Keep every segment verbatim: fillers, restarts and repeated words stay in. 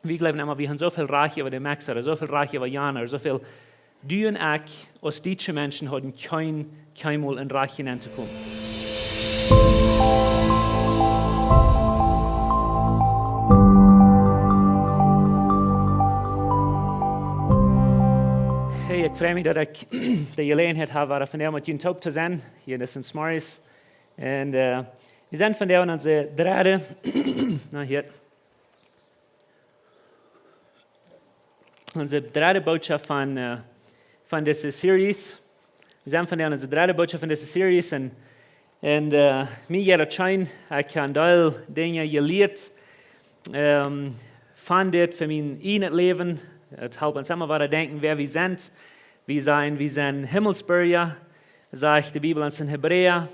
Wie jleewen emma, wie han soo väl Rajcht äwa de Mexikauna, soo väl Rajcht äwa Jana, soo väl. Du un ekj aus dietsche Menschen hauden kjeen, kjeenmol een Rajcht nenn to komen. Hey, ekj frei mie, daut ekj de Jeläajenheit hab, wada vondoag met junt toop to sennen, hia en Saint Mary's. Un, äh, wie sent vondoag aun onse dredde, na, hia, onse dredde Bootschoft von, äh, von dise Series. Wie sent vondoag aun onse dredde Bootschoft von dise Series. Un, un, äh, mie jeit daut scheen, ekj hab een Deel Dinja jelieet, ähm, von dit fa mien ieejnet Läwen. Daut halpt ons emma wada denkjen, wäa wie sent. Wie sent, wie sent Himmelsbirja, sajcht de Bibel ons en Hebräa.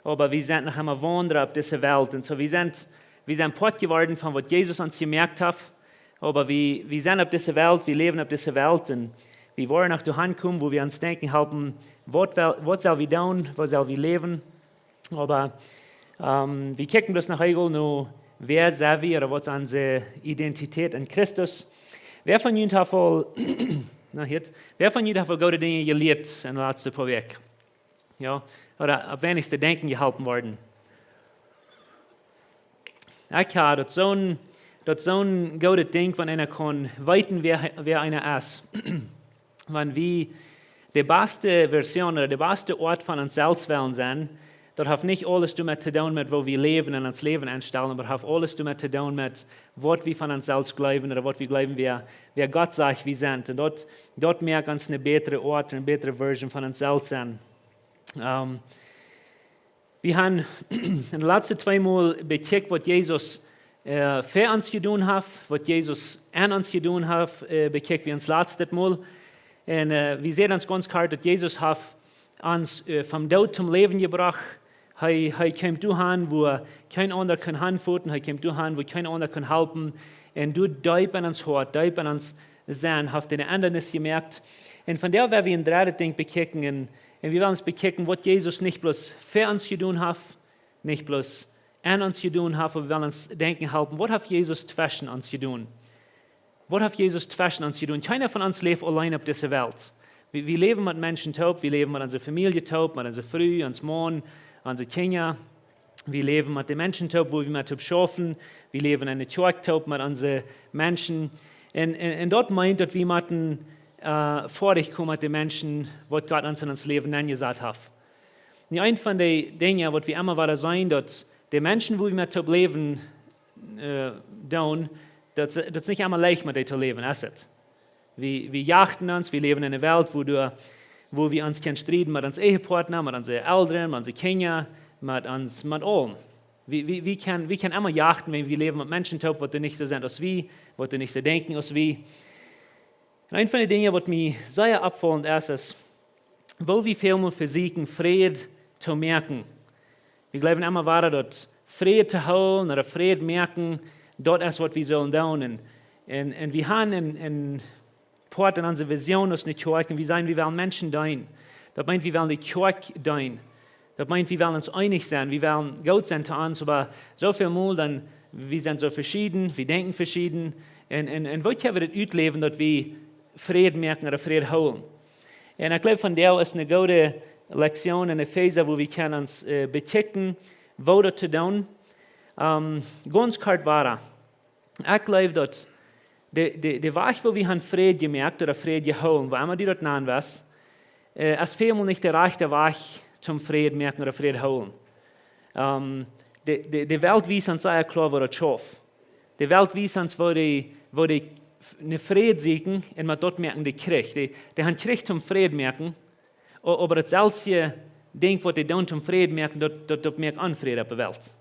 Oba wie sent noch emma Waundra opp dise Welt. Un soo, wie sent, wie sent Poat jeworden von waut Jesus ons jemoakt haft. Oba wie, wie sent opp dise Welt, wie läwen opp dise Welt. Un wie woaren noch doahan komen, wua wie ons denkjen halpen, waut well, waut sell wie doonen, woo sell wie läwen. Oba, ähm, wie kjikjen bloos noch eemol no, wäa sent wie, ooda waut es onse Identität en Christus. Wäa von junt haft aul, na, hia, wäa von junt haft aul goode Dinja jelieet en de latste poa Wäakj? Jo, ooda opp weinichstens denkjen jeholpen worden. Ekj ha daut soon, daut soon goodet Dinkj, wan eena kaun weeten, wäa, wäa eena es. Wan wie de baste Version ooda de baste Oat von ons selfst wellen sennen, daut haft nich aules doamet to doonen met woo wie läwen un ons Läwen enstalen, oba daut haft aules doamet to doonen met waut wie von ons selfst jleewen ooda waut wie jleewen, wäa, wäa Gott sajcht wie sent. Un daut, daut moakt ons eene bätre Oat, eene bätre Version von ons selfst sennen. Ähm, wie han en de latste twee Mol bekjikjt, waut Jesus, äh, fa ons jedonen haft, waut Jesus aun ons jedonen haft, äh, bekjikjt wie ons latste Mol. Un, äh, wie säden ons gaunz kort, daut Jesus haft ons, äh, vom Doot toom Läwen jebrocht. Hee, hee kjeem doahan, wua kjeen aundra kunn hanfoten, hee kjeem doahan, wua kjeen aundra kunn halpen. Un doa deep en ons Hoat, deep en ons Sennen, haft eene Endrunk jemoakt. Un vondoag woa wie een dreddet Dinkj bekjikjen un, un wie wellen ons bekjikjen, waut Jesus nich bloos fa ons jedonen haft, nich bloos aun ons jedonen haft, oba wie wellen ons denkjen halpen, waut haft Jesus tweschen ons jedonen? Waut haft Jesus tweschen ons jedonen? Kjeena von ons läft auleen opp dise Welt. Wie, wie läwen met Menschen toop, wie läwen met onse Famielje toop, met onse Fru, ons Maun, onse Kjinja. Wie läwen met de Menschen toop, wua wie met toop schaufen. Wie läwen en de Kjoakj toop met onse Menschen. Un, un, un daut meent, daut wie motten, äh, foadich komen met de Menschen, waut Gott ons en ons Läwen nenjesat haft. Nu, eent von de Dinja, waut wie emma wada seenen, daut de Menschen, wua wie met toop läwen, äh, doonen, daut, daut es nich emma leicht met dee to läwen, es et? Wie, wie jachten ons, wie läwen en eene Welt, wua doa, wua wie ons kjennen strieden met ons Ehepartner, met onse Elren, met onse Kjinja, met ons, met aulen. Wie, wie, wie kjennen, wie kjennen emma jachten, wan wie läwen met Menschen toop, waut doa nich soo sent aus wie, waut doa nich soo denkjen aus wie. Un eent von de Dinja, waut mie sea oppfaulent es, es, woo wie väl mol vesieekjen, Fräd to moaken. Wie jleewen emma wada, daut Fräd to hoolen ooda Fräd moaken, daut es, waut wie sellen doonen. Un, un, un wie han een, een Poat en onse Vision aus eene Kjoakj, un wie sajen, wie wellen Menschen deenen. Daut meent, wie wellen de Kjoakj deenen. Daut meent, wie wellen ons eenich sennen, wie wellen goot sennen to ons, oba soo väl Mol dan, wie sent soo veschieden, wie denkjen veschieden, un, un, un woo kjenn wie daut utläwen, daut wie Fräd moaken ooda Fräd hoolen? Un ekj jleew, vondoag es eene goode Lektion en Efeesa, wua wie kjennen ons, äh, bekjikjen, woo daut to doonen. Ähm, gaunz kort wada. Ekj jleew, daut de, de, de Wajch, woo wie han Fräd jemoakt ooda Fräd jehoolen, woo emma du daut nanen west, äh, es väl mol nich de rajchte Wajch toom Fräd moaken ooda Fräd hoolen. Ähm, de, de, de Welt wiest ons sea kloa, woo daut schauft. De Welt wiest ons, woo dee, woo dee f-, een Fräd sieekjen un met daut moaken dee Kjrich. Dee, dee han Kjrich toom Fräd moaken, o-, oba daut selwje Dinkj, waut dee doonen toom Fräd moaken, daut, daut, daut moakt Onfräd opp de Welt.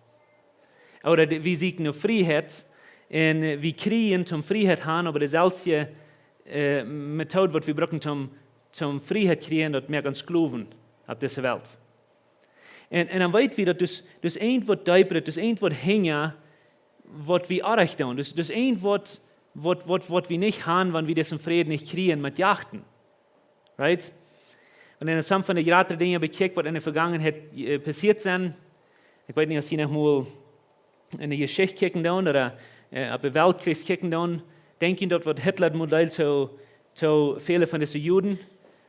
Ooda dee, wie sieekjen no Frieheit un, äh, wie kjrieen toom Frieheit han, oba de selwje, äh, Metood, waut wie brucken toom, toom Frieheit kjrieen, daut moakt ons Sklowen opp dise Welt. Un, un dan weet wie, daut es, daut es eent waut deepa, daut es eent waut hinja, waut wie oajch doonen. Daut es, daut es eent waut, waut, waut, waut wie nich han, wan wie disen Fräd nich kjrieen met Jachten. Right? Wan eena soone von de jratre Dinja bekjikjt, waut en de Vegangenheit, äh, passieet sent, ekj weet nich, aus jie noch mol en de Jeschicht kjikjen doonen ooda, äh, opp de Weltkjrich kjikjen doonen, Denkjt jie daut, waut Hitler daut Modell to, to väle von dise Juden,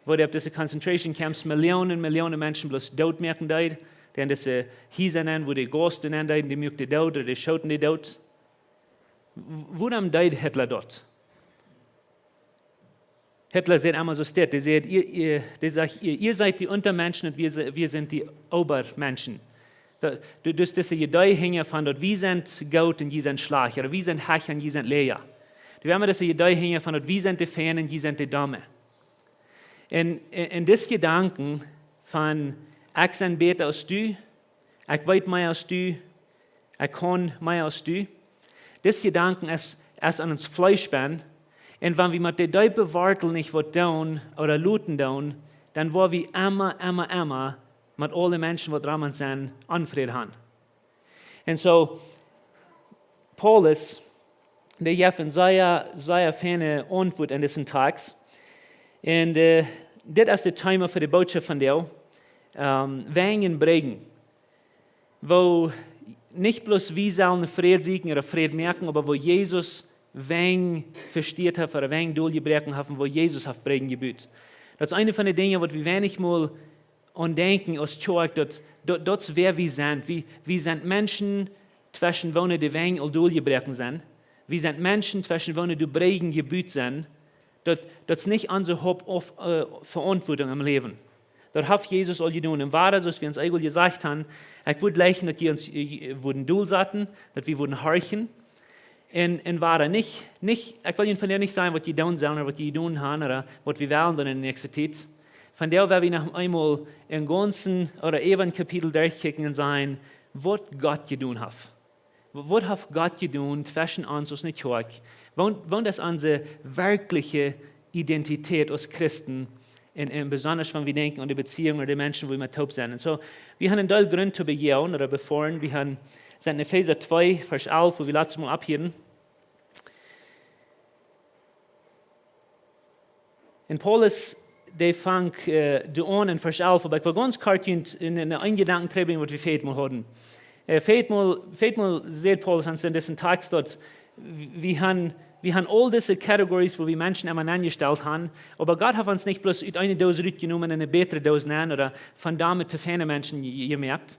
woo dee opp dise concentration camps Millionen, Millionen Menschen bloos dootmoaken deed, dee en dise Hiesa nenn, woo dee Gas nenn deeden, dee muaken dee doot, ooda dee schooten dee doot? W-, wuarom deed Hitler daut? Hitler säd emma soo, steit, dee säd, "Ihr, ihr", dee sajcht, "Ihr, ihr seid die Untermenschen und wir se-, wir sind die Obermenschen." Daut, du, dus dise Idee hinja von daut wie sent goot un jie sent schlajcht, ooda wie sent hecha un jie sent läaja. Du hast emma dise Idee hinja von daut wie sent de Feine un jie sent de Domme. Un, un, un dis Jedanken von, "Ekj sie bäta aus du, ekj weet mea aus du, ekj kaun mea aus du." Dis Jedanken es, es aun ons Fleesch benn. Un wan wie met de deepe Wortel nich waut doonen ooda loten doonen, dan woa wie emma, emma, emma met aule Menschen, waut rom ons sent, Onfräd han. Un soo, Paulus, dee jeft een sea, sea feine Auntwuat en disen Tekst. Un, äh, dit es daut Thema fa de Bootschoft von vondoag. Ähm, Wenj un Bräakjen. Woo nich bloos wie sellen Fräd sieekjen ooda Fräd moaken, oba woo Jesus Wenj vesteat haft ooda Wenj doljebroaken haft un woo Jesus haft Bräakjen jebut. Daut es eent von de Dinja, waut wie weinich mol aun denkjen aus Kjoakj, daut, daut, daut es wäa wie sent. Wie, wie sent Menschen, tweschen woone de Wenj aul doljebroaken sent. Wie sent Menschen, tweschen woone de Bräakjen jebut sent. Daut, daut es nich onse Haupt-, äh, Veauntwuatunk em Läwen. Daut haft Jesus aul jedonen. Un wada, soo aus wie ons eenjemol jesajcht han, ekj wudd jleichen, daut jie ons, äh, wudden dolsaten, daut wie wudden horchen. Un, un wada nich, nich, ekj well junt vondoag nich sajen, waut jie doonen sellen ooda waut jie jedonen han ooda waut wie wellen doonen en de näakjste Tiet. Vondoag woa wie noch eemol em gaunzen ooda äwa een Kapitel derchkjikjen un sajen, waut Gott jedonen haft. Wa-, waut haft Gott jedonen tweschen ons aus eene Kjoakj? Waut, waut es onse werkjliche Identität aus Christen? Un, un besonda, wan wie denkjen aun de Beziehunk ooda de Menschen, woo wie met toop sent. Un soo, wie han een Deel Grunt to bejoagen ooda befoaren. Wie han, sent en Efeesa twee, Varsch alf, woo wie latst mol opphieden. Un Paulus, dee fangt, äh, doa aun en Varsch alf, oba ekj well gaunz kort junt en, en een Jedanken trigjbrinjen, waut wie väl mol hauden. Äh, väl mol, väl mol sajcht Paulus aun en disen Tekst daut wie han, wie han aul dise categories, woo wie Menschen emma nenjestalt han, oba Gott haft ons nich bloos ut eene Dos rutjenomen un eene bätre Dos nenn ooda von doamet to feine Menschen je-, jemoakt.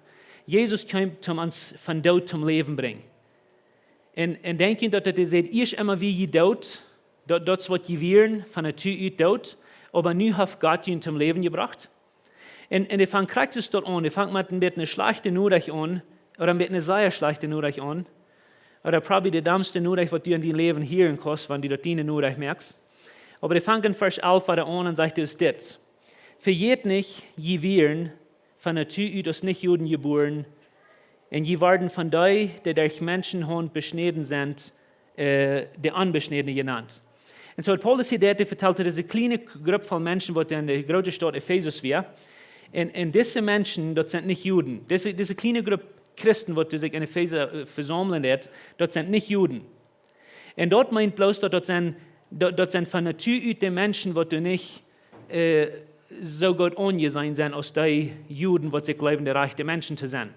Jesus kjeem, om ons von Doot toom Läwen brinjen. Un, un denkjt jie daut, daut hee sajcht, ieescht emma wia jie doot, daut, daut es waut jie wieren, von Natua ut doot, oba nu haft Gott junt toom Läwen jebrocht? Un, un dee fangt krakjt soo doa aun, dee fangt met een bät eene schlajchte Norecht aun, ooda een bät eene sea schlajchte Norecht aun, ooda probably de dommste Norecht, waut du en dien Läwen hieren kaust, wan du daut diene Norecht moakst. Oba dee fangt en Varsch alf wada aun un sajcht dus dit: "Vejät nich, jie wieren von Natua ut aus Nichjuden jebuaren, un jie worden von dee, dee derch Menschenhaunt beschnäden sent, äh, de Onbeschnädne jenant." Un soo waut Paulus hia deit, hee vetalt, daut es eene kjliene Grupp von Menschen, waut en de groote Staut Efesus wia. Un, un dise Menschen, daut sent nich Juden. Dise, dise kjliene Grupp Christen, waut sikj en Efesus, äh, vesaumlen deed, daut sent nich Juden. Un daut meent bloos daut, daut sent, daut, daut sent von Natua ut de Menschen, waut doa nich, äh, soo goot aunjeseenen sent aus dee Juden, waut sikj jleewen, de rajchte Menschen to sennen.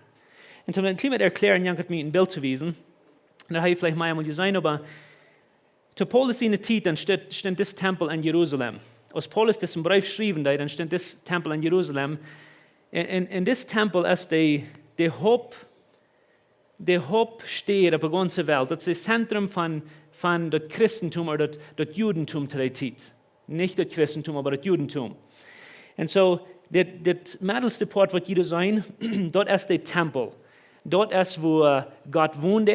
Un om een kjlien bät erklären, jankat mie een Bilt to wiesen. Daut hab jie veleicht mol eemol jeseenen, oba to Paulus siene Tiet, dan stunt, stunt dis Tempel en Jerusalem. Aus Paulus disen Breef schriewen deed, dan stunt dis Tempel en Jerusalem. Un, un, un dis Tempel es de, de Haupt-, de Hauptstaut opp de gaunze Welt. Daut es daut Zentrum von, von daut Christentum ooda daut, daut Judentum to dee Tiet. Nich daut Christentum, oba daut Judentum. Un soo, dit, dit meddelste Poat, waut jie seenen, daut es de Tempel. Daut es, wua Gott wont.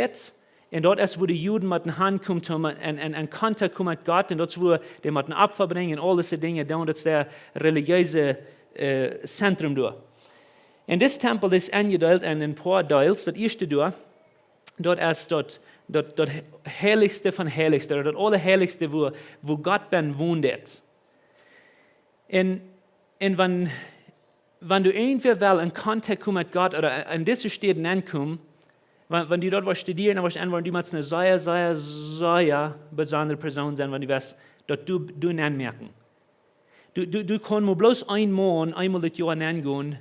Un daut es, wua de Juden motten hankomen, om en, en, en Kontakt komen met Gott. Un daut es, wua dee motten Opfa brinjen un aul dise Dinja doonen. Daut es daut relijeese, äh, Zentrum doa. Un dis Tempel es enjedeelt en een poa Deels. Daut ieeschte doa, daut es daut, daut, daut Heilichste von Heilichste, daut Aulaheilichste, wua, wua Gott bennen wont. Un, un wan, wan du irjentwäa well en Kontakt komen met Gott ooda en dise Städ nenkomen, wan, wan du daut woascht studieren un woascht enwoaren, du motst eene sea, sea, sea besondre Persoon sennen, wan du woascht daut du, du nenmoaken. Du, du, du kaust mau bloos eemol, eemol daut Joa nengonen,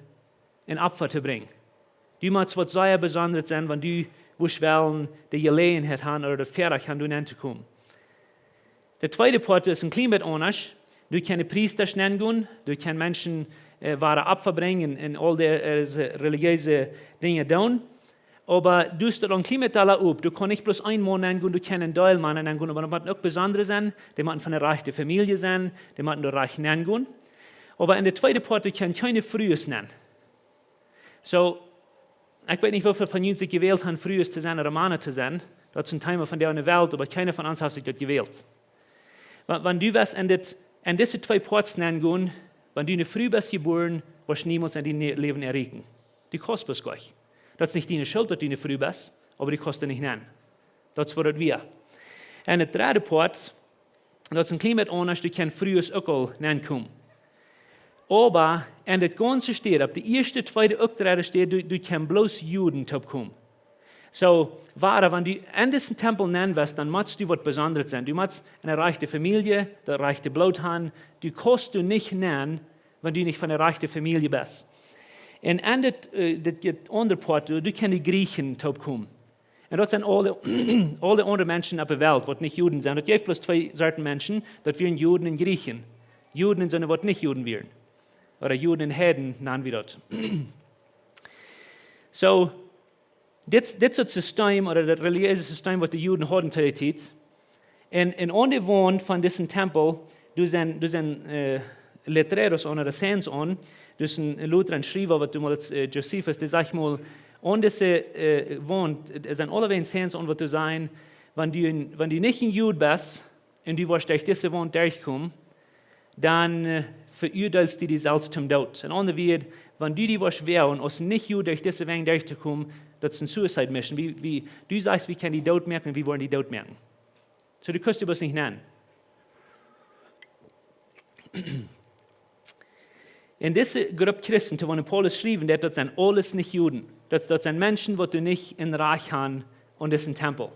een Opfa to brinjen. Du motst waut sea Besondret sennen, wan du woascht wellen de Jeläajenheit han ooda daut Väarajcht han, doa nentokomen. De tweede Poat es een kjlien bät aundasch. Doa kjennen Priesta nengonen, doa kjennen Menschen äh, woare Opfa brinjen un aul dise äh, relijeese Dinja doonen. Oba doa steit een kjlien bät dolla opp. Doa kaun nich bloos een Maun nengonen, doa kjennen een Deel Mana nengonen, oba daut motten uk besondre sennen. Dee motten von de rajchte Famielje sennen, dee motten doa rajcht nengonen. Oba en de tweede Poat, doa kjennen kjeene Frues nen. Soo, ekj weet nich, woo väl von junt sikj jewält haben, Frues to sennen ooda Mana to sennen. Daut es een Thema vondoag enne Welt, oba kjeena von ons haft sikj daut jewält. Wan, wan du west en dit, en dise twee Poats nengonen, wan du eene Fru best jebuaren, woascht du niemols en dien Läwen erreichen. Du kaust bloos nich. Daut es nich diene Schult, daut du eene Fru best, oba du kaust doa nich nen. Daut es waut daut wia. En de dredde Poat, daut es een kjlien bät aundasch, doa kjennen Frues uk aul nenkomen. Oba en daut gaunze Städ, opp de ieeschte, tweede, uk dredde Städ, doa, doa kjennen bloos Juden toopkomen. Soo, woare, wan du en disen Tempel nen west, dan motst du waut Besondret sennen. Du motst eene rajchte Famielje, daut rajchte Bloot haben. Du kaust doa nich nen, wan du nich von de rajchte Famielje best. Un en dit, äh, dit, dit aundre Poat, doa, doa kjennen de Griechen toopkomen. Un daut sent aule, aule aundre Menschen opp de Welt, waut nich Juden sent. Daut jeft bloos twee Sorten Menschen, daut wieren Juden un Griechen. Juden un soone, waut nich Juden wieren. Ooda Juden un Heiden, nanen wie daut. Soo, dit, dit es daut System, ooda daut relijeese System, waut de Juden hauden to dee Tiet. Un, un aun de Waunt von disen Tempel, doa sent, doa sent äh, letreros aun, ooda signs aun, doa es een, een Luthera Schriewa, waut doamols äh, Josephus, dee sajcht mol, aun dise äh, Waunt, äh, sent aulawäajen signs aun, waut doa sajen, wan du, wan du nich een Jud best, un du woascht derch dise Waunt derchkomen, dan äh, veuadeelst du die selfst toom Doot. En aundre Wieed, wan du die woascht woagen, aus nich Jud derch dise Waunt derchtokomen, daut es een suicide mission. Wie, wie, du sajchst, wie kjennen die doot moaken, wie woaren die doot moaken. Soo, du kaust die bloos nich nen. En dise Grupp Christen, to waut Paulus schreef, daut, daut sent aules nich Juden. Daut, daut sent Menschen, waut doa nich een Rajcht haben aun disen Tempel.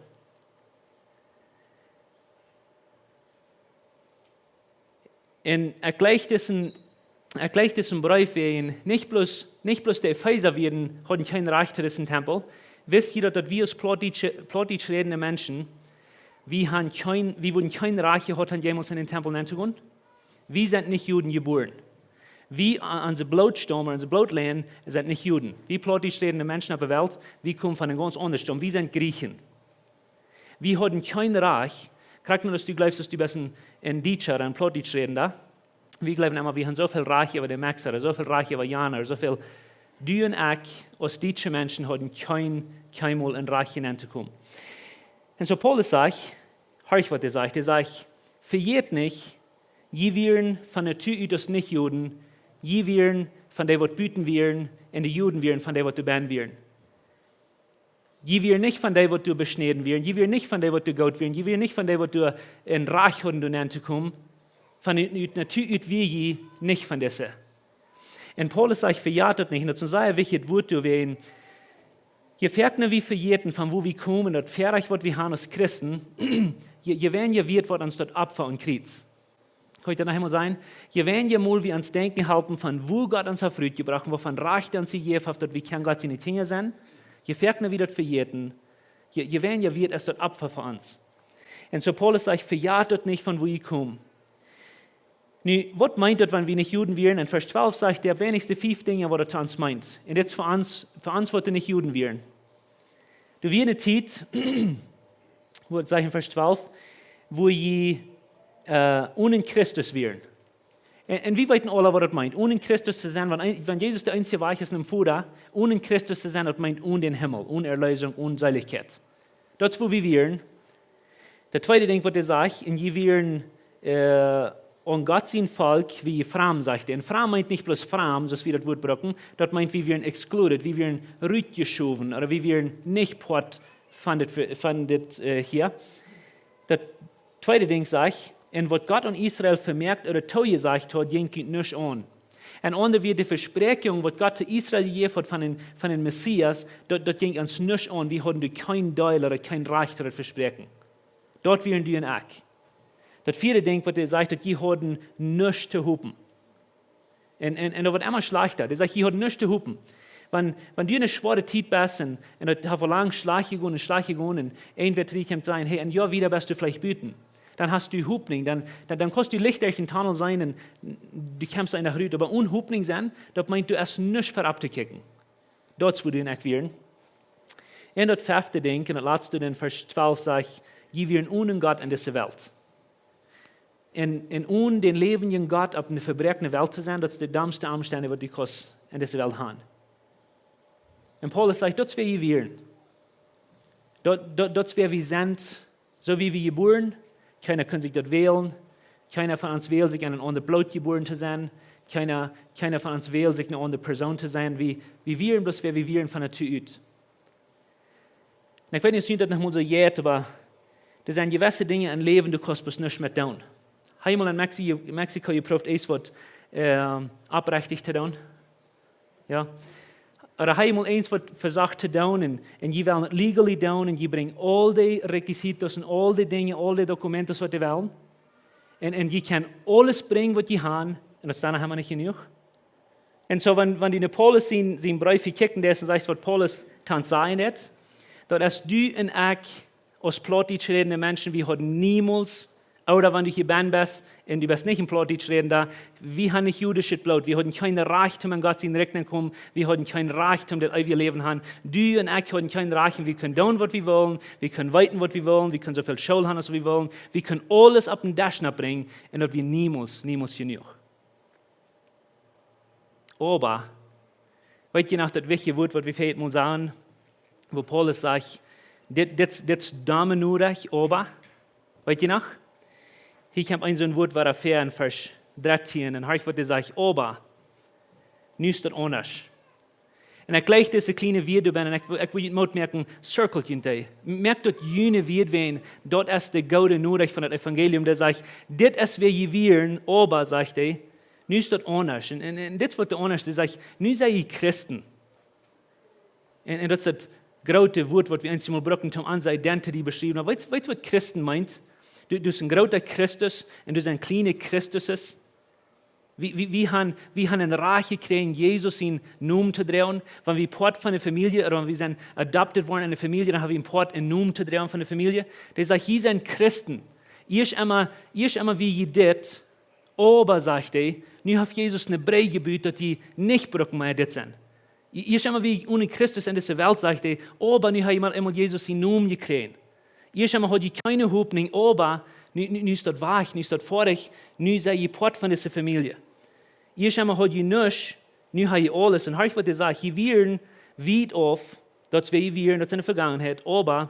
Un ekj jleich disen, ekj jleich disen Breef wäajen, nich bloos, nich bloos de Efeesa wieren, hauden kjeen Rajcht to disen Tempel. Wist jie daut, daut wie aus Plautdietsch, Plautdietsch rädende Menschen, wie haben kjeen, wie wudden kjeen Rajcht jehaut haben, jemols en dän Tempel nenn to gonen? Wie sent nich Juden jebuaren. Wie, a-, onse Blootstaum, onse Blootlinien sent nich Juden. Wie Plautdietsch rädende Menschen opp de Welt, wie komen von een gaunz aundren Staum. Wie sent Griechen. Wie hauden kjeen Rajcht, krakjt nu aus du jleefst, daut du best een, een Dietscha, een Plautdietsch rädenda. Wie jleewen emma, wie haben soo väl Rajcht äwa de Mexikauna, soo väl Rajcht äwa Jana, soo väl. Du un ekj, aus dietsche Menschen, hauden kjeen, kjeenmol een Rajcht nenn to komen. Un soo Paulus sajcht, horch waut hee sajcht, hee sajcht, vejät nich, jie wieren von Natua ut aus nich Juden, jie wieren von dee, waut buten wieren, un de Juden wieren von dee, waut doabennen wieren. Jie wieren nich von dee, waut doa beschnäden wieren. Jie wieren nich von dee, waut doa goot wieren. Jie wieren nich von dee, waut doa een Rajcht hauden, doa nenn to komen. Von ut, ut Natua ut wia jie nich von dise. Un Paulus sajcht, vejät daut nich. Un daut es een sea wichtjet Wuat doawäajen. Je foakna wie vejäten, von wua wie komen, daut Väarajcht, waut wie haben aus Christen, je, je weinja wieet woat ons daut Opfa aum Kjriez. Kaun ekj daut noch eemol sajen? Je weinja mol wie ons denkjen halpen von wua Gott ons haft rutjebrocht, waut fa Rajcht hee ons jejäft haft, daut wie kjennen Gott siene Kjinja sennen, je foakna wie daut vejäten, je, je weinja wieet es daut Opfa fa ons. Un soo Paulus sajcht, vejät daut nich, von wua jie komen. Nu, waut meent daut, wan wie nich Juden wieren? En Varsch twalf sajcht hee opp weinichste fief Dinja, waut daut to ons meent. Un dit es fa ons, fa ons, waut wie nich Juden wieren. Doa wia eene Tiet, wua, sajcht en Varsch twalf, wua jie äh, onen Christus wieren. Un, un wie weeten aule, waut daut meent, onen Christus to sennen, wan, wan Jesus de eensje Wajch es nom Voda, onen Christus to sennen, daut meent onen dän Himmel, onen Erleesunk, onen Seelichkjeit. Daut es, wua wie wieren. Daut tweede Dinkj, waut hee sajcht, un jie wieren äh, aun Gott sien Volkj, wia jie framd, sajcht hee. Un framd meent nich bloos framd, soo aus wie daut Wuat brucken, daut meent, wie wieren excluded, wie wieren rutjeschowen, ooda wie wieren nich Poat von dit, von dit äh, hia. Daut tweede Dinkj sajcht, un waut Gott aun Israel vemoakt ooda toojesajcht haud, jinkj junt nuscht aun. En aundre Wieed, de Vespräakjunk, waut Gott to Israel jejäft haud von dän, von dän Messias, daut, daut jinkj ons nuscht aun. Wie hauden doa kjeen Deel ooda kjeen Rajcht to daut Vespräakjen. Daut wieren du un ekj. Daut vieede Dinkj, waut hee sajcht, daut jie hauden nuscht to hopen. Un, un, un daut woat emma schlajchta. Hee sajcht, jie hauden nuscht to hopen. Wan, wan du en eene schwoare Tiet best un, un daut haft aul lang schlajcht jegonen un schlajcht jegonen un irjentwäa trigj kjemt sajen, hey, een Joa wieda best du veleicht buten. Dan hast du Hopninj. Dan, dan, dan kaust du Licht derch dän Tunnel seenen un du kjemst eefach rut. Oba one Hopninj sennen, daut meent, du hast nuscht fa opptokjikjen. Daut es, wua du un ekj wieren. Un daut fefte Dinkj, un daut latste en Varsch twalf sajcht, jie wieren one Gott en dise Welt. Un, un one dän läwendjen Gott opp eene vebroakne Welt to sennen, daut es de domste Omstend, waut du kaust en dise Welt haben. Un Paulus sajcht, daut es, wäa jie wieren. Daut, daut, daut es, wäa wie sent, soo aus wie jebuaren. Kjeena kaun sikj daut wälen. Kjeena von ons wält sikj, en een aundret Bloot jebuaren to sennen. Kjeena, kjeena von ons wält sikj, eene aundre Persoon to sennen. Wie, wie wieren bloos, wäa wie wieren von Natua ut. Un ekj weet nich, aus junt daut noch mol soo jeit, oba doa sent jewesse Dinja em Läwen, du kaust bloos nuscht met doonen. Hast du mol en Mexi-, Mexiko jeprooft, eent waut, ähm, oprajcht to doonen? Jo. Ooda hast du mol eent waut vesocht to doonen un, un jie wellen et legally doonen un jie brinjen aul de requisitos un aul de Dinja, aul de documentos waut dee wellen. Un, un jie kjennen aules brinjen waut jie haben un daut es dan noch emma nich jenuach. Un soo, wan, wan du no Paulus sien, sien Breef kjikjen deist un sajchst waut Paulus dan sajen deit, daut es, du un ekj aus Plautdietsch rädende Menschen, wie hauden niemols, ooda wan du hia benn best un du best nich een Plautdietsch rädenda, wie haben nich judischet Bloot, wie hauden kjeen Rajcht om en Gott sien Rikj nenn to komen, wie hauden kjeen Rajcht om daut eewje Läwen haben. Du un ekj hauden kjeen Rajcht, wie kunnen doonen waut wie wullen, wie kunnen weeten waut wie wullen, wie kunnen soo väl School haben aus wie wullen, wie kunnen aules opp dän Desch nopp brinjen un daut wia niemols, niemols jenuach. Oba, weet jie noch daut wichtje Wuat, waut wie väajet Mol sagen, wua Paulus sajcht, dit, dit, dit es domme nodeich, oba, weet jie noch? Hia kjemt een soon Wuat, waut hee en Varsch dartieen, un hia woat jesajcht, oba, nu es daut aundasch. Un ekj jleich dise kjliene Wieed doa benn, un ekj, ekj well junt Moot moaken, circle junt dee. Moak daut june Wieed woaren, daut es de goode Norecht von daut Evangelium, dee sajcht, dit es, wäa jie wieren, oba, sajcht hee, nu es daut aundasch. Un, un, un dit es waut de aundasch, dee sajcht, nu sent jie Christen. Un, un daut es daut groote Wuat, waut wie eensjemol brucken, om onse Identity beschriewen. Oba weetst, weetst waut Christen meent? Du, du best een groota Christus un du best een kjliena Christus. Wie, wie, wie haben, wie haben een Rajcht jekjräajen, Jesus sienen Nomen to droagen. Wan wie Poat von de Famielje, ooda wan wie sent adopted worden en de Famielje, dan haben wie een Poat, een Nomen to droagen von de Famielje. Dee sajcht, jie sent Christen. Ieescht emol, ieescht emol wia jie dit, oba, sajcht hee, nu haft Jesus eene Brigj jebut, daut jie nich brucken mea dit sennen. Ieescht emol wia jie one Christus en dise Welt, sajcht hee, oba nu hab jie mol emol Jesus sienen Nomen jekjräajen. Ieescht emol haud jie kjeene Hopninj, oba nu, nu, nu es daut wajch, nu es daut foadich, nu sent jie Poat von dise Famielje. Ieescht emol haud jie nuscht, nu hab jie aules. Un hia woat jesajcht, jie wieren wiet auf, daut es, wäa jie wieren, daut es en de Vegangenheit, oba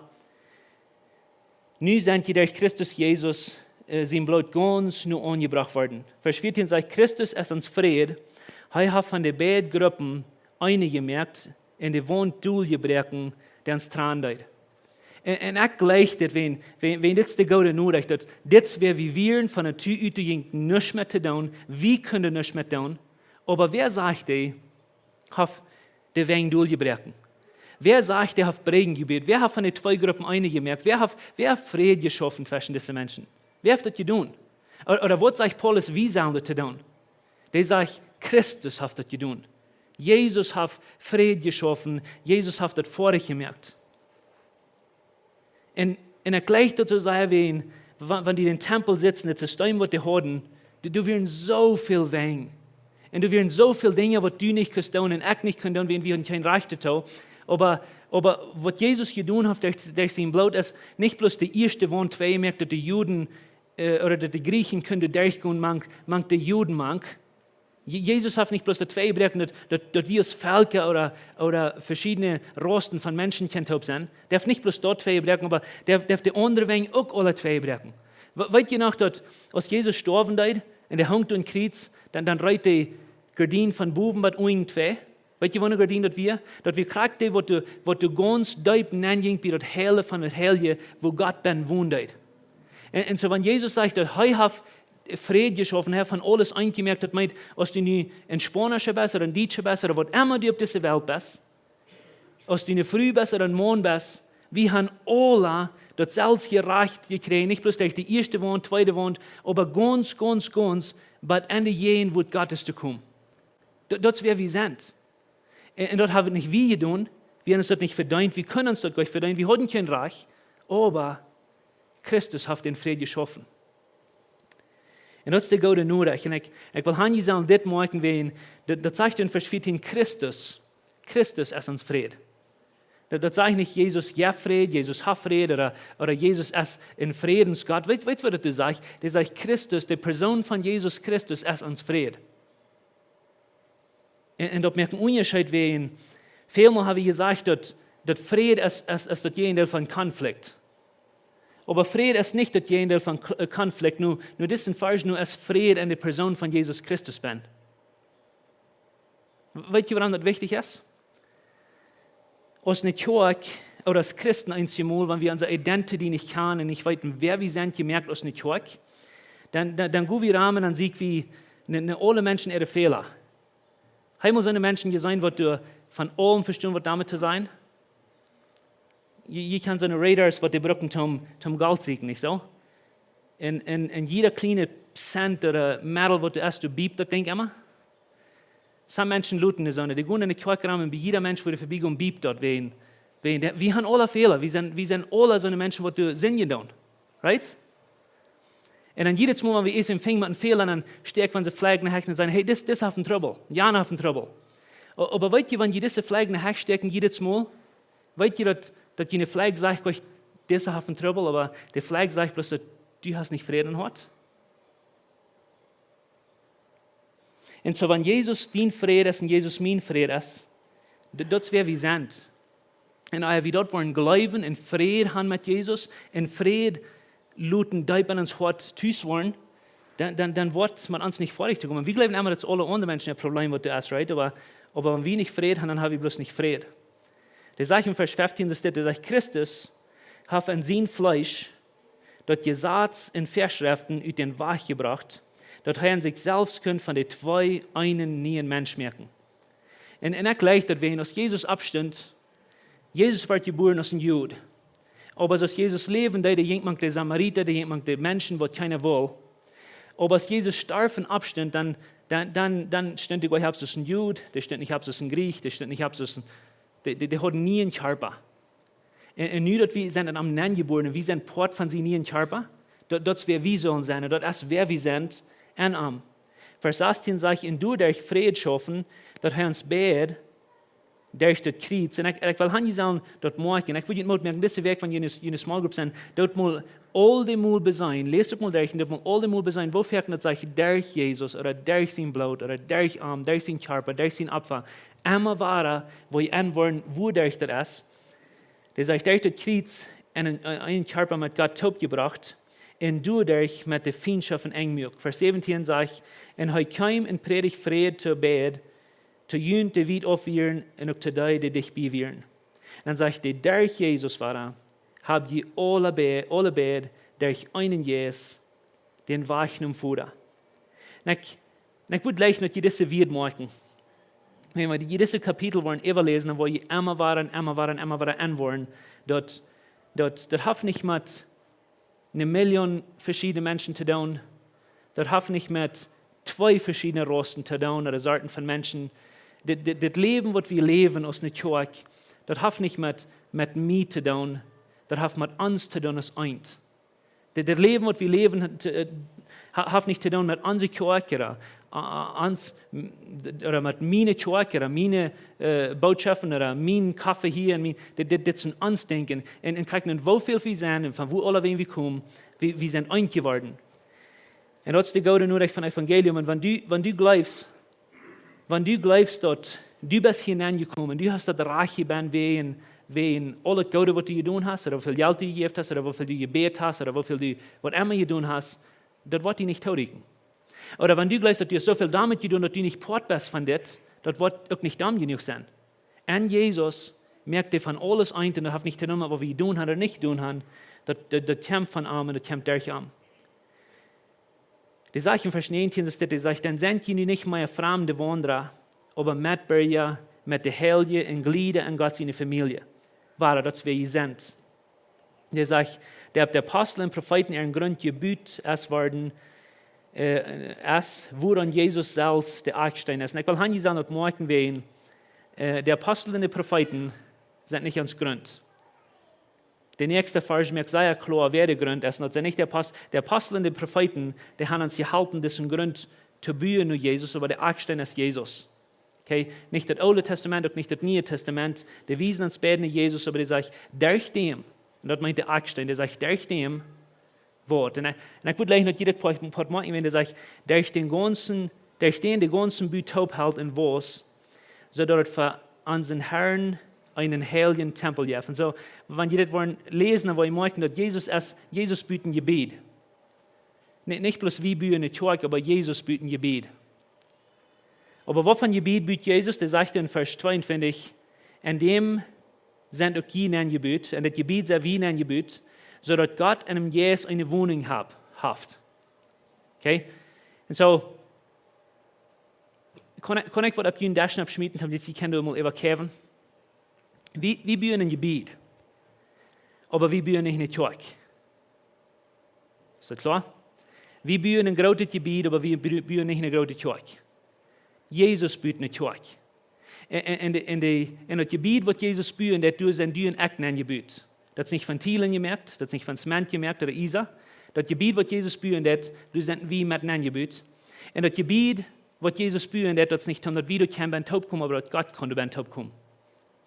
nu sent jie derch Christus Jesus, äh, sien Bloot gaunz no aunjebrocht worden. Varsch vieetieen sajcht, Christus es ons Fräd, hee haft von de beid Gruppen eene jemoakt un de Waunt doljebroaken, dee ons trannen deed. Un, un ekj jleich dit, wan, wan, wan dit es de goode Norecht, daut dit es, wäa wie wieren, von Natua ut jinkj nuscht met to doonen, wie kunnen nuscht met doonen, oba wäa sajcht, dee haft de Wenj doljebroaken? Wäa sajcht, dee haft Brigjen jebut? Wäa haft von de twee Gruppen eene jemoakt? Wäa haft, wäa haft Fräd jeschaufen tweschen dise Menschen? Wäa haft daut jedonen? Ooda, ooda waut sajcht Paulus, wie sellen daut doonen? Dee sajcht, Christus haft daut jedonen. Jesus haft Fräd jeschaufen, Jesus haft daut foadich jemoakt. Un, un ekj jleich daut soo sea, wan, wan, wan dee em Tempel sitten, daut System waut dee hauden, doa, doa wieren soo väl Wenj. Un doa wieren soo väl Dinja waut du nich kust doonen un ekj nich kunn doonen, wan wie hauden kjeen Rajcht doatoo. Oba, oba waut Jesus jedonen haft derch, derch sien Bloot es nich bloos de ieeschte Waunt twei jemoakt, daut de Juden, äh, ooda daut de Griechen kunnen derchgonen mank, mank de Juden mank. Je-, Jesus haft nich bloos daut twei jebroaken, daut, daut, daut wie aus Velkja ooda, ooda veschiedne Raussen von Menschen kjennen toop sennen. Dee haft nich bloos daut twei jebroaken, oba dee, dee haft de aundre Wenj uk aule twei jebroaken. We-, weet jie noch daut, aus Jesus stoawen deed un hee hunk aum Kjriez, dan, dan reet de Gardien von bowen bat unjen twei? Weet jie, waut ne Gardien daut wia? Daut wia krakjt dee, waut doa, waut doa gaunz deep nenjinkj bie daut Heilje von daut Heilje, wua Gott bennen wonen deed. Un, un soo, wan Jesus sajcht, daut hee haft Fräd jeschaufen, hee haft von aules eent jemoakt, daut meent, aus du nu een Spaunischa best ooda een Dietscha best ooda waut emma du opp dise Welt best, aus du eene Fru best ooda een Maun best, wie haben aule daut selfst Rajcht jekjräajen, nich bloos derch de ieeschte Waunt, tweede Waunt, oba gaunz, gaunz, gaunz, bat en de Jäajenwoat Gottes to komen. Daut, daut es, wäa wie sent. Un, un daut hab nich wie jedonen, wie haben ons daut nich vedeent, wie kunnen ons daut nich vedeenen, wie hauden kjeen Rajcht, oba Christus haft dän Fräd jeschaufen. Un daut es de goode Norecht. Un ekj, ekj well han, jie sellen dit moakjen, wäajen, daut, daut sajcht en Varsch vieetieen, Christus, Christus es ons Fräd. Daut, daut sajcht nich, Jesus jeft Fräd, Jesus haft Fräd, ooda, ooda Jesus es een Frädensgott. Weet, weet waut daut sajcht? Daut sajcht, Christus, de Persoon von Jesus Christus es ons Fräd. Un, un daut moakt een Unjascheet, wäajen, välmol hab wie jesajcht, daut, daut Fräd es, es, es daut Jäajendeel von Konflikt. Oba Fräd es nich daut Jäajendeel von K-, äh, Konflikt. Nu, nu, dit es een Varsch, nu es Fräd en de Persoon von Jesus Christus benn. Weet jie, wuarom daut wichtich es? Aus eene Kjoakj, ooda aus Christen eenjemol, wan wie onse Identity nich kjanen un nich weeten, wäa wie sent, jemoakt aus eene Kjoakj, dan, dan, dan go wie rom un dan see wie, ne, ne, aule Menschen äare Fäla. Hab jie mol soone Menschen jeseenen, waut doa von aulem vestonen, waut doamet to sennen? Jie, jie kjanen soone Radars, waut dee brucken toom, toom Golt sieekjen, nich soo? Un, un, un jieda kjliene Cent ooda Meddel, waut doa es, doa biept daut Dinkj emma. Soone Menschen loten dee soone, dee gonen enne Kjoakj rom un bie jieda Mensch, wua dee verbie gonen, biept daut, wäajen, wäajen dee, wie haben aule Fäla, wie sent, wie sent aule soone Menschen, waut doa sindjen doonen. Right? Un dan jiedet Mol, wan wie eent finjen met een Fäla, dan stäakjen wie onse Flagg enne Hecht un sajen: "Hey, dis, dis haft een Trubbel, jana haft een Trubbel." O-, oba weet jie, wan jie dise Flagg enne Hecht stäakjen, jiedet Mol, weet jie daut, daut june Flagg sajcht nich: "Dise haft een Trubbel", oba de Flagg sajcht bloos daut du hast nich Fräd em Hoat. Un soo, wan Jesus dien Fräd es un Jesus mien Fräd es, d-, daut es wäa wie sent. Un ea wie daut woaren jleewen un Fräd haben met Jesus un Fräd loten deep en ons Hoat tus woaren, dan, dan, dan woat met ons nich foadich to komen. Wie jleewen emma, daut es aule aundre Menschen äa Problem, waut doa es, right? Oba, oba wan wie nich Fräd haben, dan hab wie bloos nich Fräd. Dee sajcht en Varsch feftieen, daut dit, dee sajcht: "Christus haft en sien Fleesch daut Jesaz un Väaschreften ut dän Wajch jebrocht, daut hee en sikj selfst kunn von de twee eenen nieen Mensch moaken." Un, un ekj jleich daut, wan aus Jesus oppstunt, Jesus wort jebuaren aus een Jud. Oba aus Jesus läwen deed, dee jinkj mank de Samarita, dee jinkj mank de Menschen, waut kjeena wull. Oba aus Jesus storf un oppstunt, dan, dan, dan, dan stunt hee nich opp aus een Jud, dee stunt nich opp aus een Griech, dee stunt nich opp aus een, dee, dee, dee haud een nieen Kjarpa. Un, un nu daut wie sent en am nenjebuaren, wie sent Poat von sienen nieen Kjarpa, daut, daut es wäa wie sellen sennen, daut es wäa wie sent en am. Varsch sastieen sajcht: "Un doaderch Fräd schaufen, daut hee ons beid derch daut Kjriez." Un ekj, ekj well han, jie sellen daut moakjen. Ekj well junt Moot moaken, dise Wäakj, wan jie en june small group sent, daut mol aul dee mol beseenen, läst daut mol derch un daut mol aul dee mol beseenen, woo foaken daut sajcht, derch Jesus, ooda derch sien Bloot, ooda derch am, derch sien Kjarpa, derch sien Opfa. Emma wada, woo jie en woaren, wuaderch daut es. Dee sajcht: "Derch daut Kjriez en een, een, een Kjarpa met Gott toopjebrocht, un doaderch met de Fientschoft een Enj muak." Varsch säwentieen sajcht: "Un hee kjeem un prädicht Fräd to beid, to junt, dee wiet auf wieren, un uk to dee, dee dicht bie wieren." Un dan sajcht hee: "Derch Jesus wada hab jie aule be-, aule beid derch eenen Jeist dän Wajch nom Voda." Un ekj, un ekj wudd jleichen, daut jie dise Wieed moakjen. Wan jie dise Kapitel woaren äwaläsen, dan woa jie emma wada un emma wada un emma wada en woaren, daut, daut, daut haft nich met eene Million veschiedne Menschen to doonen. Daut haft nich met twee veschiedne Raussen to doonen ooda Sorten von Menschen. Dit, dit, dit Läwen, waut wie läwen aus eene Kjoakj, daut haft nich met, met mie to doonen. Daut haft met ons to doonen aus eent. Dit, dit Läwen, waut wie läwen, haft, äh, ha-, haft nich to doonen met onse Kjoakj ooda, äh, ons, m-, d-, ooda met miene Kjoakj ooda miene, äh, Bootschoften ooda mien Koffe hia un mien, dit, dit, dit es een ons Denkjen. Un, un kjikj no, woo väl wie sent un von wua aulawäajen wie komen, wie, wie sent eent jeworden. Un daut es de goode Norecht von Evangelium. Un wan du, wan du jleefst, wan du jleefst, daut du best hia nenjekomen, du hast daut Rajcht jebie, wäajen, wäajen aul daut Goode, waut du jedonen hast, ooda woo väl Jelt du jejäft hast, ooda woo väl du jebät hast, ooda woo väl du, waut emma jedonen hast, daut woat die nich toorieekjen. Ooda wan du jleefst, daut du hast soo väl doamet jedonen, daut du nich Poat best von dit, daut woat uk nich domm jenuach sennen. En Jesus moakt hee von aules eent un daut haft nich to doonen met waut wie jedonen haben ooda nich jedonen haben. Daut, daut, daut kjemt von am un daut kjemt derch am. Dee sajcht en Varsch näajentieen, daut dit, dee sajcht: "Dan sent jie nu nich mea framde Waundra, oba Metbirja met de Heilje un Jlieda en Gott siene Famielje." Wada, daut es wäa jie sent. Dee sajcht: "Dee opp de Apostel un Profeeten äaren Grunt jebut es worden, äh, es, wuaraun Jesus selfst de Akjsteen es." Un ekj well han, jie sellen daut moakjen, wäajen, äh, de Apostel un de Profeeten sent nich ons Grunt. De näakjste Varsch moakt sea kloa, wäa de Grunt es. Un daut sent nich de Apostel, de Apostel un de Profeeten, dee haben ons jeholpen, disen Grunt to buen no Jesus, oba de Akjsteen es Jesus. Okay? Nich daut Oole Tastament, uk nich daut Niee Tastament. Dee wiesen ons beid no Jesus, oba dee sajcht, derch däm, un daut meent de Akjsteen, dee sajcht, derch däm woat. Un ekj, un ekj wudd jleich noch dit Poat, Poat moaken, wan dee sajcht, derch dän gaunzen, derch dän de gaunze Bud toop helt un wauss, soo daut et fa onsen Herrn eenen heiljen Tempel jeft. Un soo, wan jie dit woaren läsen, dan woa jie moakjen, daut Jesus es, Jesus but een Jebied. Nich, nich bloos wie buen eene Kjoakj, oba Jesus but een Jebied. Oba waut fa een Jebied but Jesus? Dee sajcht en Varsch tweeuntwintich, en däm sent uk jie nenjebut, en daut Jebied sent wie nenjebut, soo daut Gott en däm Jeist eene Woninj hab, haft. Okay? Un soo, kaun ekj, kaun ekj waut opp jun Desch schmieten, daut jie kjennen doa mol äwa kjikjen? Wie, wie buen een Jebied, oba wie buen nich eene Kjoakj. Es daut kloa? Wie buen een grootet Jebied, oba wie bu-, buen nich eene groote Kjoakj. Jesus but eene Kjoakj. En, en, en, de, en, de, en daut Jebied, waut Jesus buen deed, doa sent du un ekj nenjebut. Daut es nich von Tielen jemoakt, daut es nich von Zement jemoakt ooda Iesa. Daut Jebied, waut Jesus buen deed, doa sent wie met nenjebut. En daut Jebied, waut Jesus buen deed, daut es nich, om daut wie doa kjennen bennen toopkomen, oba daut Gott kaun doa bennen toopkomen.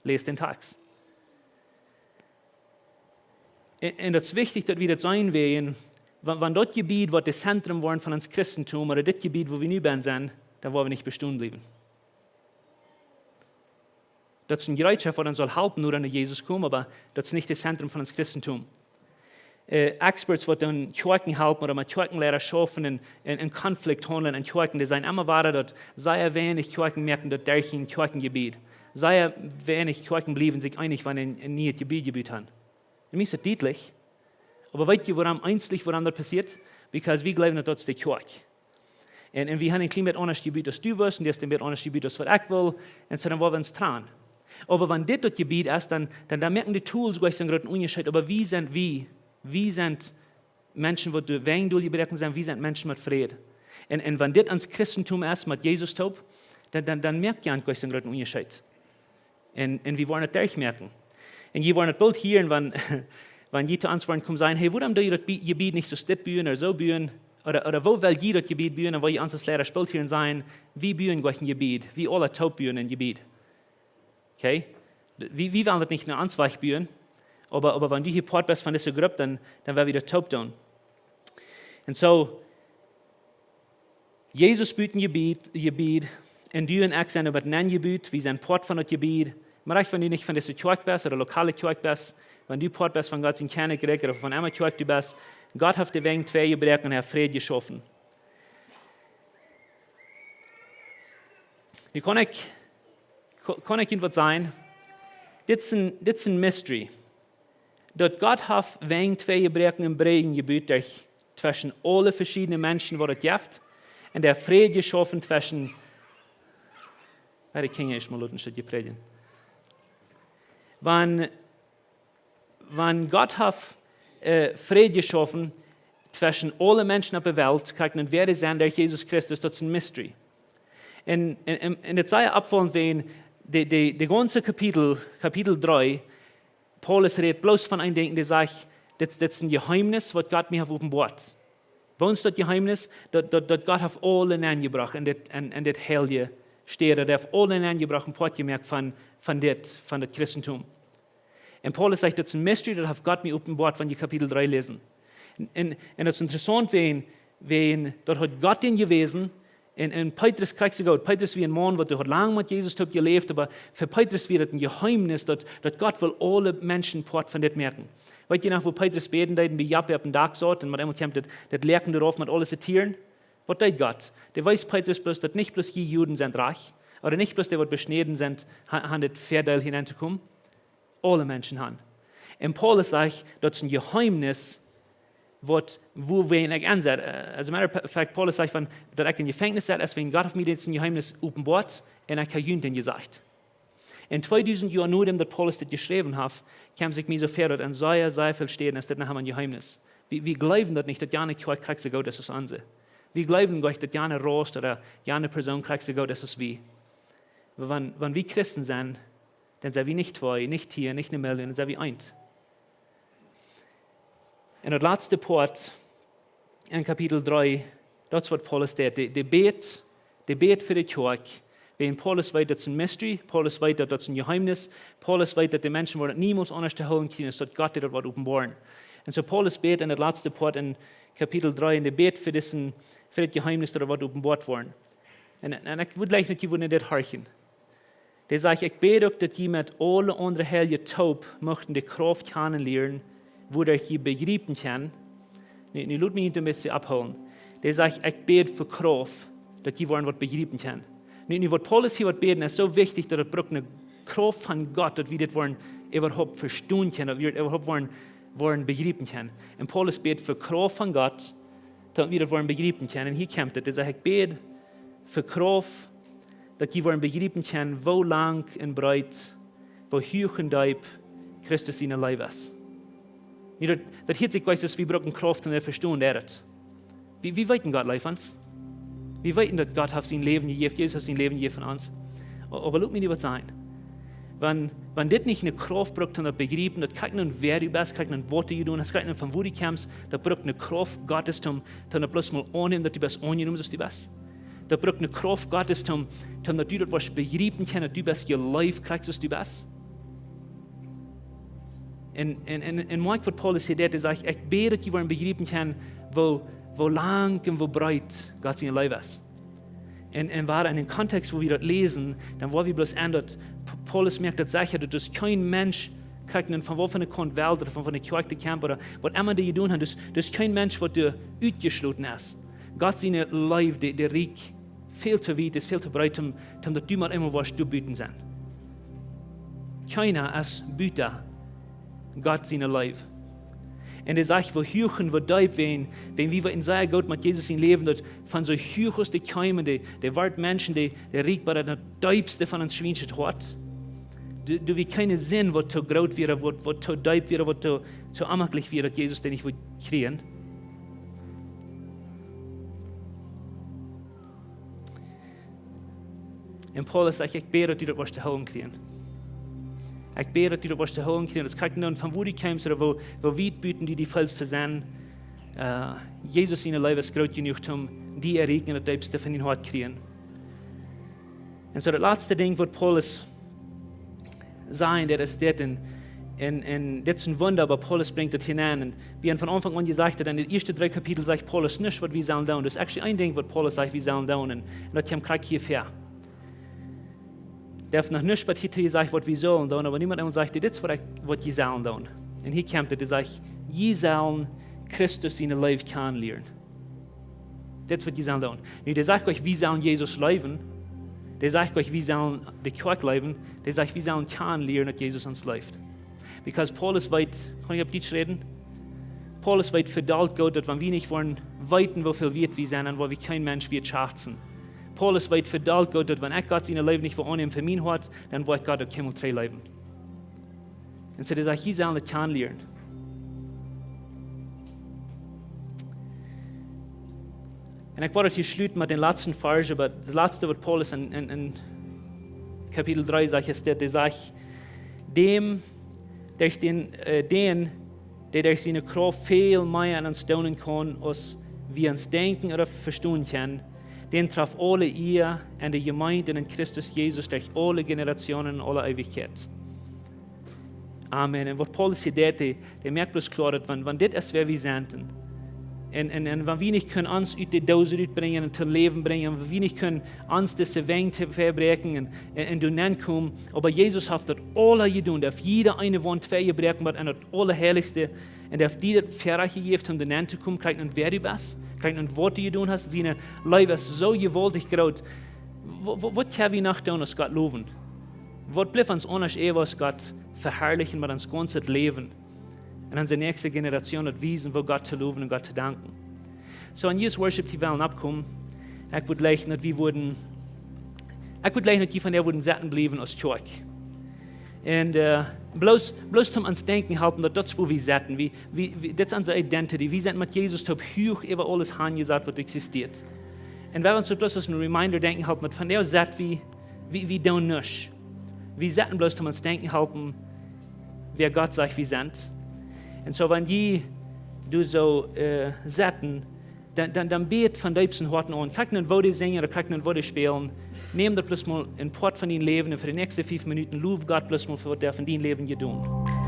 Läs dän Tekst. En, en daut es wichtich, daut wie daut seenen, wäajen, wan, wan daut Jebied woat daut Zentrum woaren von ons Christentum, ooda dit Jebied, wua wie nu bennen sent, dan woa wie nich bestonen bliewen. Daut es eene Jereetschoft, waut ons saul halpen, no aun Jesus komen, oba daut es nich daut Zentrum von ons Christentum. Äh, Experts, waut dan Kjoakjen halpen ooda met Kjoakjenleida schaufen un, un, un Konflikt haundlen en Kjoakjen, dee sajen emma wada, daut sea weinich Kjoakjen moaken daut derch een Kjoakjenjebied. Sea weinich Kjoakjen bliewen sikj eenich, wan see een, een nieet Jebied jebut haben. Daut es dietlich. Oba weet jie, wuarom, eenslich, wuarom daut passieet? Because wie jleewen, daut daut es de Kjoakj. Un, un wie haben een kjlien bät aundasch jebut aus du west, un du hast een bät aundasch jebut aus waut ekj well, un soo dan woa wie ons trannen. Oba wan dit daut Jebied es, dan, dan, dan moaken de Tools goanich soon grooten Unjascheet, oba wie sent, wie, wie sent Menschen, waut doa wäajen doljebroaken sent, wie sent Menschen met Fräd. Un, un wan dit ons Christentum es, met Jesus toop, dan, dan, dan moakt daut goanich soon grooten Unjascheet. Un, un wie woaren et derchmoaken. Un jie woaren et boolt hieren, wan, wan jie to ons woaren komen sajen, hey, wuarom doo jie daut Bi-, Jebied nich soo dit buen ooda soo buen? Ooda, ooda woo well jie daut Jebied buen? Un woa jie ons aus Leida boolt hieren sajen, wie buen goanich een Jebied, wie aule toop buen een Jebied. Okay? Wie, wie wellen daut nich no ons Wajch buen, oba, oba wan du hia Poat best von dise Grupp, dan, dan well wie daut toop doonen. Un soo, Jesus but een Jebied, Jebied, un du un ekj sent doa met nenjebut, wie sent Poat von daut Jebied. Mau rajcht, wan du nich von dise Kjoakj best ooda lokale Kjoakj best, wan du Poat best von Gott sien Kjennichrikj ooda von emma Kjoakj du best, Gott haft de Wenj twei jebroaken un haft Fräd jeschaufen. Nu kaun ekj, ka-, kaun ekj junt waut sajen? Dit es een, dit es een mystery. Daut Gott haft Wenj twei jebroaken un Bräajen jebut derch, tweschen aule veschiedne Menschen, waut et jeft, un de Fräd jeschaufen tweschen, ekj kaun ieescht mol loten, staut jie prädjen. Wan, wan Gott haft, äh, Fräd jeschaufen tweschen aule Menschen opp de Welt, krakjt nu wäa dee sent derch Jesus Christus, daut es een mystery. Un, un, un, un et es sea oppfaulent, wan de, de, de gaunze Kapitel, Kapitel dree, Paulus rät bloos von een Dinkj, dee sajcht, dit, dit es een Jeheemnis, waut Gott mie haft openboat. Waut es daut Jeheemnis? Daut, daut, daut Gott haft aule nenjebrocht en dit, en, en dit heilje Städ. Dee haft aule nenjebrocht un Poat jemoakt von, von dit, von daut Christentum. Un Paulus sajcht, daut es een mystery, daut haft Gott mie openboat, wan jie Kapitel dree läsen. Un, un, un daut es interessaunt, wan, wan daut haud Gott dän jewäsen, un, un Petrus krakjt soo goot. Petrus wia een Maun, waut haud lang met Jesus toop jeläft, oba fa Petrus wia daut een Jeheemnis, daut, daut Gott well aule Menschen Poat von dit moaken. Weet jie noch, woo Petrus bäden deed un bie Joppe opp dän Dak saut, un met eemol kjemt daut, daut Läaken doarauf met aule Tieren? Waut deed Gott? Dee wees Petrus bloos, daut nich bloos jie Juden sent rajcht, ooda nich bloos dee, waut beschnäden sent, ha-, haben daut Väadeel hia nenn to komen. Aule Menschen haben. Un Paulus sajcht, daut es een Jeheemnis, waut, wua wie en ekj aun sent. Äh, as a matter of fact, Paulus sajcht von, daut ekj em Jefenkjnis sett, es wan Gott haft mie dit Jeheemnis openboat, un ekj hab junt daut jesajcht. Un tweedusent Joa nodäm daut Paulus dit jeschräwen haft, kjeem sikj mie soo väa, daut en sea, sea väl Städen es dit noch emma een Jeheemnis. Wie, wie jleewen daut nich, daut jane Kjoakj krakjt soo goot es aus onse. Wie jleewen goanich, daut jane Ras ooda jane Persoon krakjt soo goot es aus wie. Wan, wan wie Christen sent, dan sent wie nich twee, nich tieen, nich eene Million, dan sent wie eent. En daut latste Poat, en Kapitel dree, daut es waut Paulus deed. Dee, dee bät, dee bät fa de Kjoakj. Wiels Paulus weet, daut es een mystery. Paulus weet, daut, daut es een Jeheemnis. Paulus weet, daut de Menschen woaren niemols aundasch to hoolen kjrieen, aus daut Gott dee daut woat openboaren. En soo Paulus bät en daut latste Poat en Kapitel dree, en dee bät fa disen, fa dit Jeheemnis, daut daut woat openboat woaren. En, en ekj wudd jleichen, daut jie wudden dit horchen. Dee sajcht: "Ekj bäd uk, daut jie met aule aundre Heilje toop muchten de Krauft kjanen lieren, wuaderch jie bejriepen kjennen." Nu, nu lot mie hia een bät aufhoolen. Dee sajcht: "Ekj bäd fa Krauft, daut jie woaren waut bejriepen kjennen." Nu, nu waut Paulus hia woat bäden, es soo wichtich, daut et brukt eene Krauft von Gott, daut wie dit woaren äwahaupt vestonen kjennen, daut wie dit äwahaupt woaren, woaren bejriepen kjennen. En Paulus bät fa Krauft von Gott, daut wie daut woaren bejriepen kjennen. En hia kjemt et, dee sajcht: "Ekj bäd fa Krauft, daut jie woaren bejriepen kjennen, woo lang un breet, woo huach un deep Christus siene Leew es." Nu, daut, daut hieet sikj, weetst, wie brucken Krauft, om daut to vestonen, daut et. Wie, wie weeten, Gott leeft ons. Wie weeten, daut Gott haft sien Läwen jejäft, Jesus haft sien Läwen jejäft fa ons. O-, oba lot mie die waut sajen. Wan, wan dit nich eene Krauft brukt, om daut bejriepen, daut krakjt nu wäa du best, krakjt nu waut du jedonen hast, krakjt nu von wua du kjemst, daut brukt eene Krauft Gottes, om, om daut bloos mol aunnämen, daut du best aunjenomen, soo aus du best. Daut brukt eene Krauft Gottes, om, om daut du daut woascht bejriepen kjennen, daut du best jeleeft, krakjt soo aus du best. En, en, en, en moakj waut Paulus hia deed, dee sajcht: "Ekj bäd, daut jie woaren bejriepen kjennen, woo, woo lang un woo breet Gott siene Leew es." En, en wua en dän Kontext, wua wie daut läsen, dan woa wie bloos aun daut P-, Paulus moakt daut secha, daut doa kjeen Mensch, krakjt nu von wua von de Kaunt Welt ooda von, von de Kjoakj, de Camp ooda waut emma dee jedonen haben, doa, doa kjeen Mensch, waut doa utjeschloten es. Gott siene Leew, dee, dee rieekjt väl too wiet, es väl too breet, om, om daut du mau eemol woascht doa buten sennen. Kjeena es buta Gott siene Leew. En dee sajcht, woo huach un woo deep, wan, wan wie weeten sea goot met Jesus sien Läwen, daut von soo huach aus dee kjeem, dee, dee wort Menschen, dee, dee rieekjt bat daut deepste von ons Schwienschet Hoat. Doa, doa wia kjeene Sind, waut too groot wia, waut, waut too deep wia, waut too, too onmaklich wia, daut Jesus dee nich wudd kjrieen. En Paulus sajcht: "Ekj bäd, daut du daut woascht to hoolen kjrieen. Ekj bäd, daut du daut woascht to hoolen kjrieen." Daut krakjt nu von wua du kjemst ooda woo, woo wiet buten du die feelst to sennen. Äh, Jesus siene Leew es groot jenuach, om die to rieekjen un daut deepste von dien Hoat kjrieen. En soo daut latste Dinkj, waut Paulus sajen, daut es dit. En, en, en dit es een Wunda, oba Paulus brinjt daut hia aun. En wie haben von Aunfank aun jesajcht, daut en de ieeschte dree Kapitel sajcht Paulus nuscht, waut wie sellen doonen. Daut es actually een Dinkj, waut Paulus sajcht, wie sellen doonen. En, en daut kjemt krakjt hia väa. Dee haft noch nuscht bat hia jesajcht, waut wie sellen doonen, oba niemols eemol sajcht hee: "Dit es, waut ekj, waut jie sellen doonen." En hia kjemt et, hee sajcht: "Jie sellen Christus siene Leew kjanen lieren." Dit es, waut jie sellen doonen. Nu, dee sajcht nich, wie sellen Jesus leewen. Dee sajcht nich, wie sellen de Kjoakj leewen. Dee sajcht, wie sellen kjanen lieren, daut Jesus ons leeft. Because Paulus weet, kaun ekj opp Dietsch räden? Paulus weet vedolt goot, daut wan wie nich woaren weeten, woo väl wieet wie sent, dan woa wie kjeen Mensch wieetschätzen. Paulus weet vedolt goot, daut wan ekj Gott siene Leew nich woa aunnämen fa mien Hoat, dan woa ekj Gott uk kjeenmol trigj leewen. En soo, dee sajcht: "Jie sellen daut kjanen lieren." En ekj wull hia schluten met dän latsten Varsch, oba daut latste, waut Paulus en, en, en Kapitel dree sajcht, es dit, dee sajcht: "Dän, derch dän, äh, dän, dee derch siene Krauft väl mea aun ons doonen kaun, aus wie ons denkjen ooda vestonen kjennen, dän traft aule Ea en de Jemeent en Christus Jesus derch aule Generationen en aule Eewichkjeit." Amen. En waut Paulus hia deed, dee, dee moakt bloos kloa, daut wan, wan dit es, wäa wie sent, en, en, en, en wan wie nich kjennen ons ut de Doos rutbrinjen en toom Läwen brinjen, wan wie nich kjennen ons dise Wenj to vebräakjen en, en, en doa nenkomen, oba Jesus haft daut aula jedonen, dee haft jieda eene Waunt vejebroaken, waut en daut Aulaheilichste, en dee haft die daut Väarajcht jejäft, om doa nentokomen, krakjt nu wäa du best, krakjt nu waut du jedonen hast, siene Leew es soo jewaultich groot. Wa-, wa-, waut kjenn wie noch doonen aus Gott lowen? Waut blift ons aundasch äwa aus Gott veharlichen met ons gaunzet Läwen? En onse näakjste Generation daut wiesen, woo Gott to lowen en Gott to danken. Soo, en Jesus Worship, dee wellen oppkomen. Ekj wudd jleichen, daut wie wudden, ekj wudd jleichen, daut jie vondoag wudden setten bliewen aus Kjoakj. En, äh, bloos, bloos toom ons denkjen halpen, daut daut es, wua wie setten. Wie, wie, wie, daut es onse Identity. Wie sent met Jesus toop huach äwa aules hanjesat, waut existieet. En wan wie ons daut bloos aus een Reminder denkjen halpen, daut vondoag sett wie, wie, wie doonen nuscht. Wie setten bloos toom ons denkjen halpen, wäa Gott sajcht, wie sent. En soo, wan jie doa soo setten, dan bäd von deepsten Hoaten aun. Krakjt nu woo dee sinjen ooda krakjt nu woo dee spälen, näm daut bloos mol en Poat von dien Läwen un fa de näakjste fief Minuten low Gott bloos mol fa waut dee haft en dien Läwen jedonen.